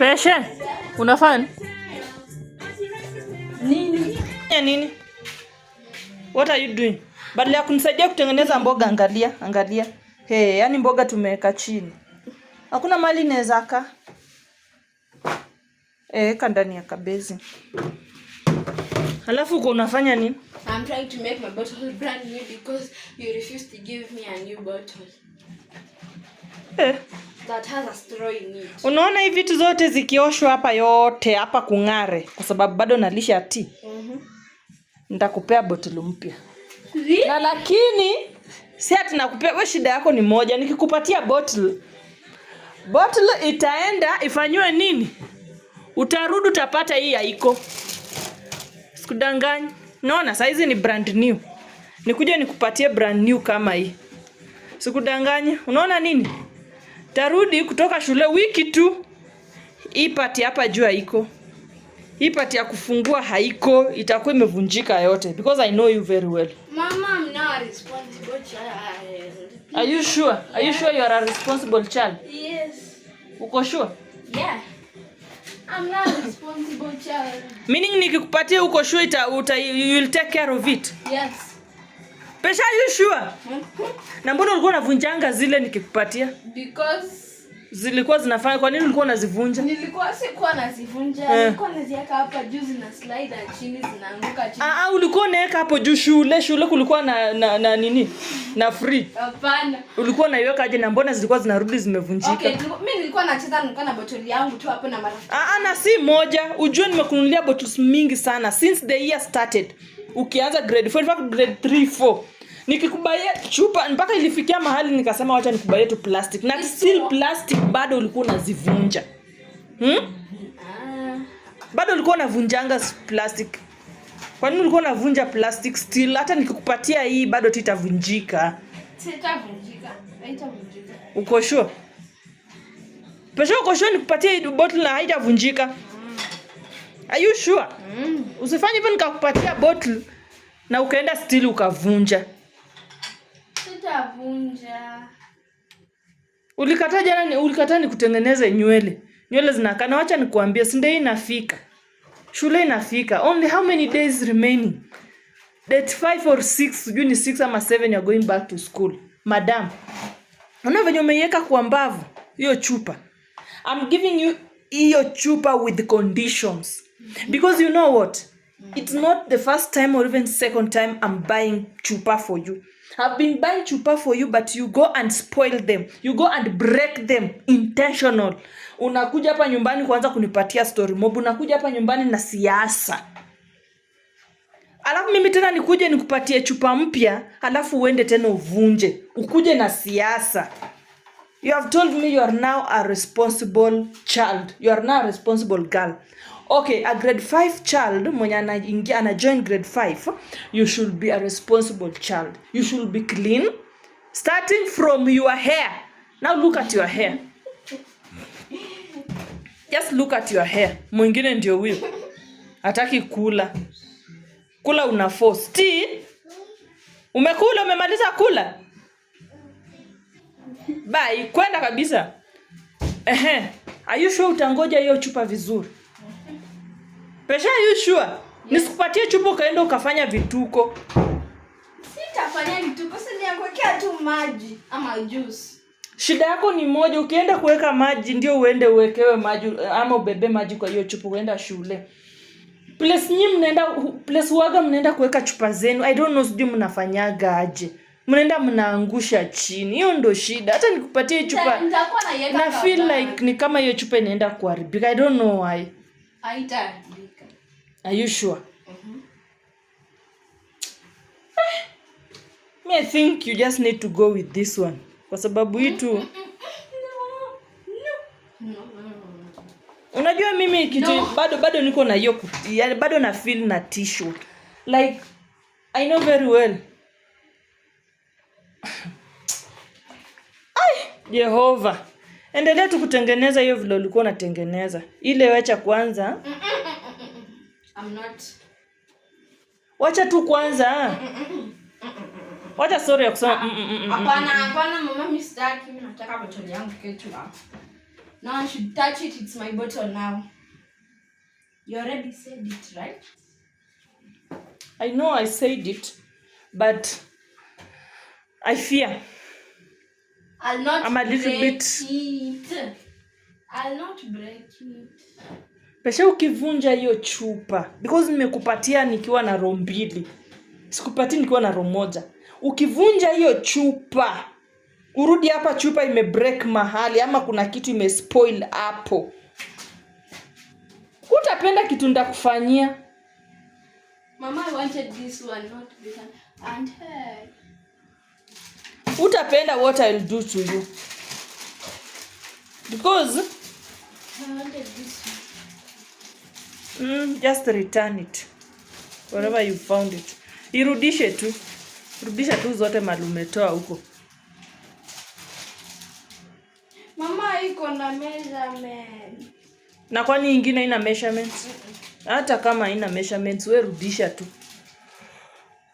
Peshe, unafanya Nini? Ya nini? What are you doing? Badala ya kunisaidia kutengeneza mboga, angalia, angalia. Hey, yani mboga tumeweka chini. Hakuna mali inaweza kaa. Eh, weka ndani ya kabezi. Halafu uko unafanya nini? I'm trying to make my bottle brand new because you refuse to give me a new bottle Eh. that has a straw in it. Unaona hivi vitu zote zikioshwa hapa yote hapa kung'are kwa sababu bado nalisha tea. Nitakupea bottle mpya. Na lakini si ati nakupea wewe, shida yako ni moja, nikikupatia bottle, bottle itaenda ifanyiwe nini? Utarudi utapata hii haiko. Sikudanganyi. Naona saizi ni brand new. Nikuje nikupatie brand new kama hii. Sikudanganyi. Unaona nini? Tarudi kutoka shule wiki tu. Hii part hapa juu haiko. Hii part ya kufungua haiko, itakuwa imevunjika yote because I know you very well. Mama, I'm now a responsible child. Are you sure? Are you sure you are a responsible child? Yes. Uko sure? Yeah. I'm now a responsible child. Meaning nikikupatia uko sure you will take care of it. Yes. Pesha, are you sure? Na mbona ulikuwa unavunjanga zile nikikupatia? Because Zilikuwa zinafanya, kwa nini ulikuwa unazivunja? Nilikuwa, sikuwa nazivunja, nilikuwa naziweka hapa juu, zina slide na chini, zinaanguka chini. Ah, ah, ulikuwa unaweka hapo juu shule, shule kulikuwa na nini? Na free. Hapana. Ulikuwa unaiweka aje na mbona zilikuwa zinarudi zimevunjika? Okay, mimi nilikuwa nacheza, nilikuwa na bottle yangu tu hapo na marafiki. Ah, ah, na si moja. Ujue nimekununulia bottles mingi sana since the year started. Ukianza grade 4, in fact grade 3 4. Nikikubaia chupa mpaka ilifikia mahali nikasema wacha nikubaie tu plastic. Na still plastic bado ulikuwa unazivunja. Ah. Bado ulikuwa unavunjanga plastic. Kwa nini ulikuwa unavunja plastic still? Hata nikikupatia hii bado tu itavunjika. Sitavunjika. Haitavunjika. Uko sure? Pesha, uko sure nikupatie hii bottle na haitavunjika? Are you sure? Mm. Usifanye hivyo nikakupatia bottle na ukaenda still ukavunja. Sitavunja. Ulikataa jana ni ulikataa nikutengeneze nywele. Nywele zinakaa, na wacha nikuambie, si ndio inafika. Shule inafika. Only how many days remaining? Date 5 or 6, sijui ni 6 ama 7, you are going back to school. Madam. Unaona venye umeiweka kwa mbavu hiyo chupa. I'm giving you hiyo chupa with conditions. Because you know what? It's not the first time or even second time I'm buying chupa for you. I've been buying chupa for you, but you go and spoil them. You go and break them intentional. Unakuja hapa nyumbani kuanza kunipatia story mob. Unakuja hapa nyumbani na siasa. Alafu mimi tena nikuje nikupatie chupa mpya, alafu uende tena uvunje. Ukuje na siasa. You have told me you are now a responsible child. You are now a responsible girl. Okay, a grade 5 child mwenye anaingia, ana join grade 5, you should be a responsible child. You should be clean starting from your hair. Now look at your hair. Just look at your hair. Mwingine ndio huyo. Hataki kula. Kula una force. Tea? Umekula, umemaliza kula? Bye, kwenda kabisa. Ehe. Are you sure utangoja hiyo chupa vizuri? Pesha, are you sure? Nisikupatie chupa ukaenda ukafanya vituko. Sitafanya vituko, si ni tu maji ama juice. Shida yako ni moja, ukienda kuweka maji ndio uende uwekewe maji ama ubebe maji kwa hiyo chupa uenda shule. Place nyinyi mnaenda, place waga mnaenda kuweka chupa zenu. I don't know, sijui mnafanyaga aje. Mnaenda mnaangusha chini. Hiyo ndo shida. Hata nikupatie hii chupa Nitakuwa naiweka na kwa feel bag. Like ni kama hiyo chupa inaenda kuharibika. I don't know why. Haitaharibika. Are you sure? Eh, me I think you just need to go with this one. Kwa sababu hii tu No. No. No, no, no. Unajua mimi kitu No. bado niko na hiyo yani bado na feel na tissue. Like I know very well. Ai, Jehova. Endelea tu kutengeneza hiyo vile ulikuwa unatengeneza. Ile wacha kwanza. I'm not. Wacha tu kwanza. Wacha sorry ya kusema Hapana, hapana mama, mimi sitaki. Mimi nataka bottle yangu ketu hapa. No one should touch it. It's my bottle now. You already said it, right? I know I said it, but I fear. I'll not I'm a little break bit- it. I'll not break it. Pesha, ukivunja hiyo chupa, because nimekupatia nikiwa na roho mbili, sikupatii nikiwa na roho moja. Ukivunja hiyo chupa, urudi hapa chupa imebreak mahali ama kuna kitu imespoil hapo, utapenda kitu ndakufanyia. Mama, I wanted this one, not this one. And hey, Utapenda what I'll do to you because I wanted this one. Just return it wherever you found it. Irudishe tu, rudisha tu zote mali umetoa huko. Mama, iko na measurement. Na kwani ingine ina measurements? Hata kama haina measurements, we rudisha tu,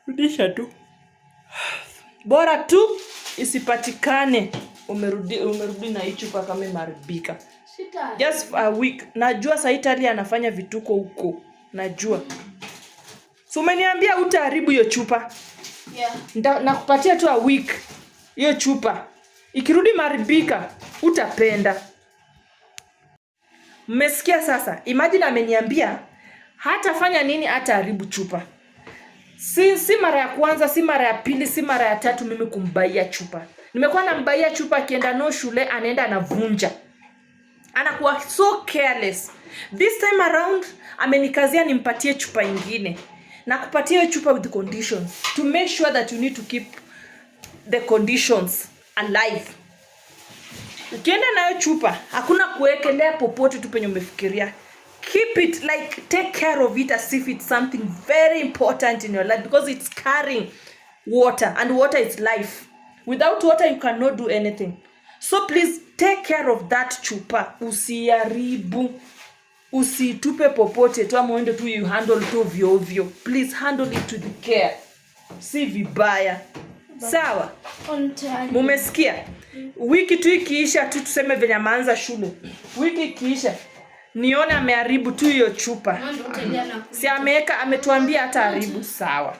rudisha tu, bora tu isipatikane umerudi na hii chupa kama imeharibika. Sita. Just a week. Najua sahii Talia anafanya vituko huko, najua. So umeniambia utaharibu hiyo chupa. Yeah. Nakupatia tu a week. Hiyo chupa ikirudi imeharibika, utapenda. Mmesikia sasa? Imagine ameniambia hatafanya nini, hataharibu chupa. Si mara ya kwanza, si mara ya pili, si mara ya tatu mimi kumbaia chupa. Nimekuwa nambaia chupa, akienda no shule anaenda anavunja, anakuwa so careless. This time around amenikazia nimpatie chupa ingine, na kupatia hiyo chupa with conditions, to make sure that you need to keep the conditions alive. Ukienda nayo chupa, hakuna kuwekelea popote tu penye umefikiria. Keep it, like, take care of it as if it's something very important in your life, because it's carrying water, and water is life. Without water you cannot do anything. So please take care of that chupa. Usiharibu, usitupe popote tu ama uende tu you handle tu ovyo ovyo. Please handle it with care, si vibaya, sawa? On time. Mumesikia? Wiki tu ikiisha tu, tuseme venye ameanza shule, wiki ikiisha nione ameharibu tu hiyo chupa, Ndio utalia na si ameweka, ametuambia hata haribu, sawa.